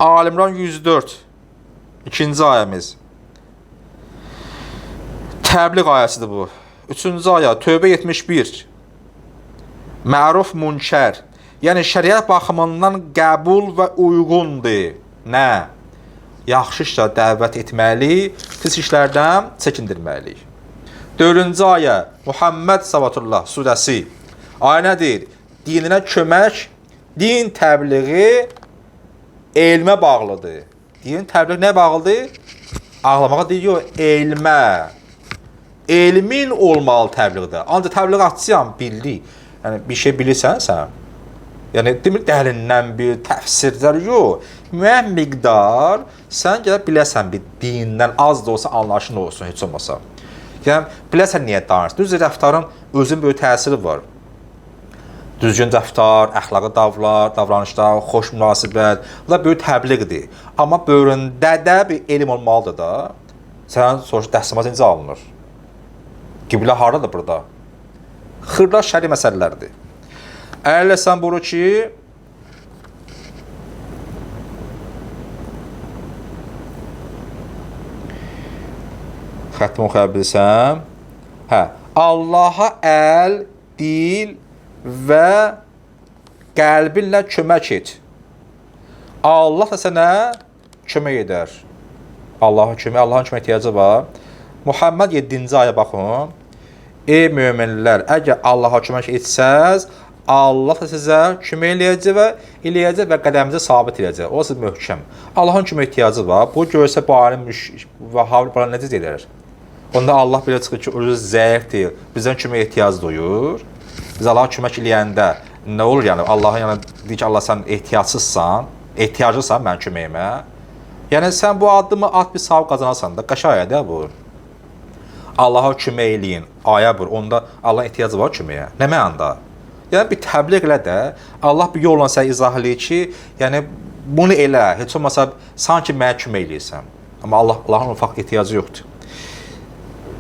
Ali İmran 104. İkinci ayəmiz. Təbliğ ayəsidir bu. Üçüncü ayə Tövbə 71. Məruf münkər. Yəni şəriət baxımından qəbul və uyğundur. Nə? Yaxşı işlə dəvət etməliyik, pis işlərdən çəkindirməliyik. Dördüncü ayə Muhammed Savatullah surəsi. Ayə nədir? Dininə kömək, din təbliği elmə bağlıdır. Din təbliği nəyə bağlıdır? Ağlamağa deyir, yox, elmə. Elmin olmalı təbliğdə. Ancaq təbliğ atçıyam, bildik. Yəni bir şey bilirsən sən. Yəni demir dərindən bir təfsirlər yox. Müəyyən miqdar sən gələ biləsən bir dindən az da olsa anlayışın olsun heç olmasa. Yəni biləsən niyə danışırsan. Düzdür, rəftarın özünün böyük təsiri var. Düzgün rəftar, əxlaqi davranışlar, xoş münasibət, bunlar böyük təbliğdir. Amma böyründə də bir elm olmalıdır da. Sən sonuçta dəstəmaz necə alınır? Qiblə hardadır burada? Xırda şəri məsələlərdir. Əli sən buyurur ki, xətmi oxuya bilsəm, hə, Allaha əl, dil və qəlbinlə kömək et. Allah da sənə kömək edər. Allahın kömək, Allahın kömək ehtiyacı var. Muhammed 7-ci ayə baxın. Ey möminlər, əgər Allaha kömək etsəz, Allah da sizə kömək eləyəcək və qədəminizi sabit eləyəcək. O siz möhkəm. Allahın kömək ehtiyacı var. Bu görsə bu alim və havli bana necə edər? Onda Allah belə çıxır ki, özü zəifdir, bizdən kömək ehtiyacı duyur. Biz Allaha kömək eləyəndə nə olur yəni? Allahın yəni deyir ki, Allah sən ehtiyacsızsan, ehtiyaclısan mənim köməyimə. Yəni sən bu addımı at bir savab qazanasan da, qəşəng ayədir bu. Allaha kömək eləyin. Ayə bur. Onda Allahın ehtiyacı var köməyə. Nə mənada? Yəni bir təbliğ elə də Allah bir yolla sənə izah eləyir ki, yəni bunu elə, heç olmasa sanki mənə kömək eləyirsən. Amma Allahın ufaq ehtiyacı yoxdur.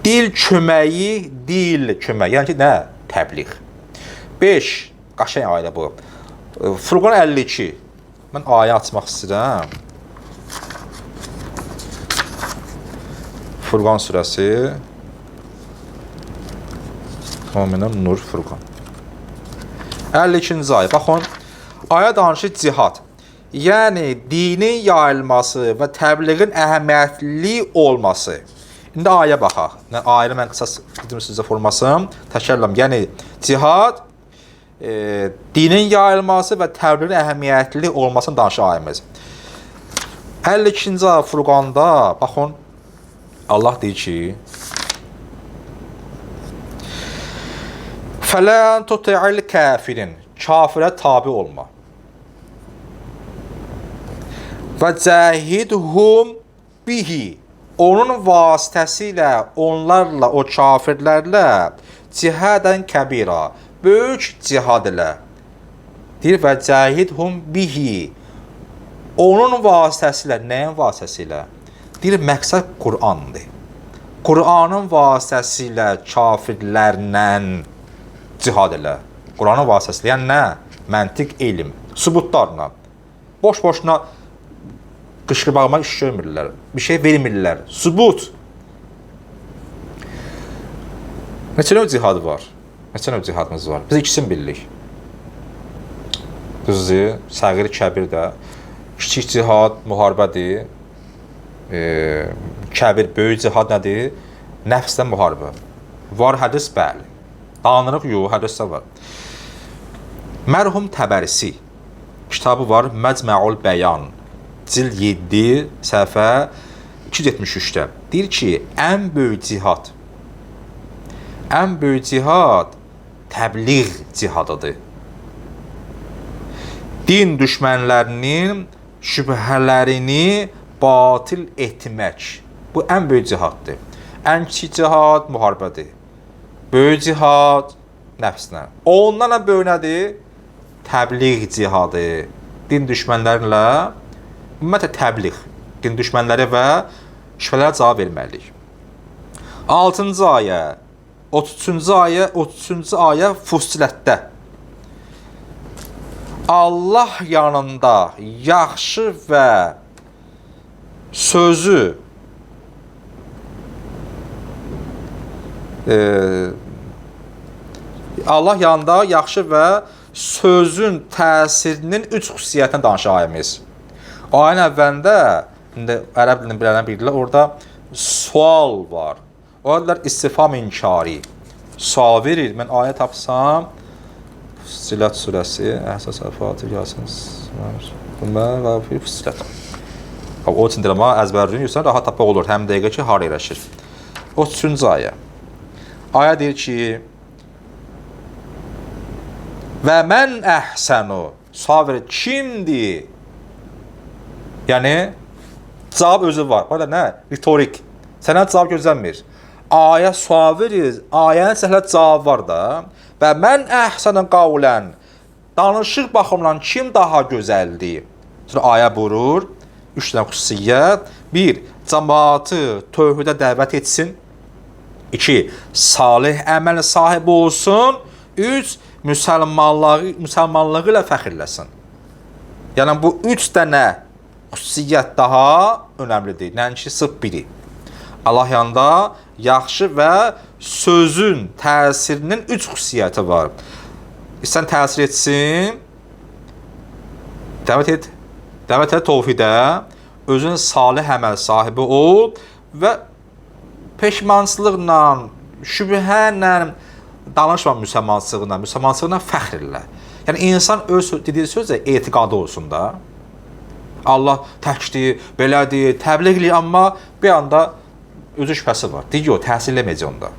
Dil köməyi, dil kömək. Yəni ki, nə? Təbliğ. 5. Qəşəng ayə bu. Furqan 52. Mən ayə açmaq istəyirəm. Furqan surəsi. Tamamilə Nur Furqan. 52-ci ayə. Baxın, ayə danışır cihad. Yəni dinin yayılması və təbliğin əhəmiyyətli olması. İndi ayə baxaq. Ayəni mən qısa dedim sizə formasını təkrarlayım. Yəni cihad dinin yayılması və təbliğin əhəmiyyətli olmasını danışır ayəmiz. 52-ci ayə Furqanda baxın Allah deyir ki: Fələn tuti'il kafirin. Kafirə tabi olma. Və cahidhum bihi. Onun vasitəsilə, onlarla, o kafirlərlə cihadən kəbira, böyük cihad elə. Deyir və cahidhum bihi. Onun vasitəsilə, nəyin vasitəsilə? Deyir, məqsəd Qur'andır. Qur'anın vasitəsilə kafirlərlə cihad elə. Qur'anın vasitəsilə, yəni nə? Məntiq, elm, sübutlarla. Boş-boşuna qışqırmağıma iş görmürlər, bir şey vermirlər. Sübut. Neçə növ cihadı var? Neçə növ cihadımız var? Biz ikisini bilirik. Düzdür, səğir, kəbir də. Kiçik cihad müharibədir. Kəbir, böyük cihad nədir? Nəfslə müharibə. Var hədis, bəli. Danırıq, yox, hədisdə var. Mərhum Təbərisi kitabı var, Məcməul Bəyan. Cild 7, səhifə 273-də. Deyir ki, ən böyük cihad, ən böyük cihad təbliğ cihadıdır. Din düşmənlərinin şübhələrini batil etmək. Bu ən böyük cihaddır. Ən kiçik cihad müharibədir. Böyük cihad nəfslə. Ondan da böyük nədir? Təbliğ cihadı. Din düşmənlərlə ümumiyyətlə təbliğ, din düşmənləri və şübhələrə cavab verməliyik. 6-cı ayə, 33-cü ayə, 33-cü ayə Fussilətdə. Allah yanında yaxşı və sözü Allah yanında yaxşı və sözün təsirinin üç xüsusiyyətinə danışır ayəmiz. Ayənin əvvəlində, indi ərəb dilini bilənlər bilirlər, orada sual var. O deyirlər istifham inkari. Sual verir. Mən ayə tapsam, Fussilat surəsi, Əhsas Fatih Yasin, və Fussilat. O üçün deyirəm, əzbərləyirsən, yoxsa rahat tapmaq olur. Həm dəqiqə ki, hara yerləşir. 33-cü ayə. Ayə deyir ki, və mən əhsənu, sual verir, kimdir? Yəni, cavab özü var. Orada nə? Ritorik. Sənə cavab gözlənmir. Ayə sual verir, ayənin səhlə cavab var da. Və mən əhsənə qavlən, danışıq baxımından kim daha gözəldir? Sonra ayə buyurur, üç dənə xüsusiyyət. 1. Cəmaatı tövhidə dəvət etsin. 2. Salih əməl sahibi olsun. 3. Müsəlmanlığı ilə fəxrləsin. Yəni, bu üç dənə xüsusiyyət daha önəmlidir. Nəinki sırf biri. Allah yanında yaxşı və sözün təsirinin üç xüsusiyyəti var. İstən təsir etsin, dəvət et, dəvət et tovhidə, özün salih əməl sahibi ol və peşmançılıqla, şübhə ilə danışma müsəlmançılığına, müsəlmançılığına fəxr elə. Yəni, insan öz dediyi sözə etiqadı olsun da. Allah təkdir, belədir, təbliğ eləyir, amma bir anda özü şübhəsi var. Deyir, yox, təsir eləməyəcək onda.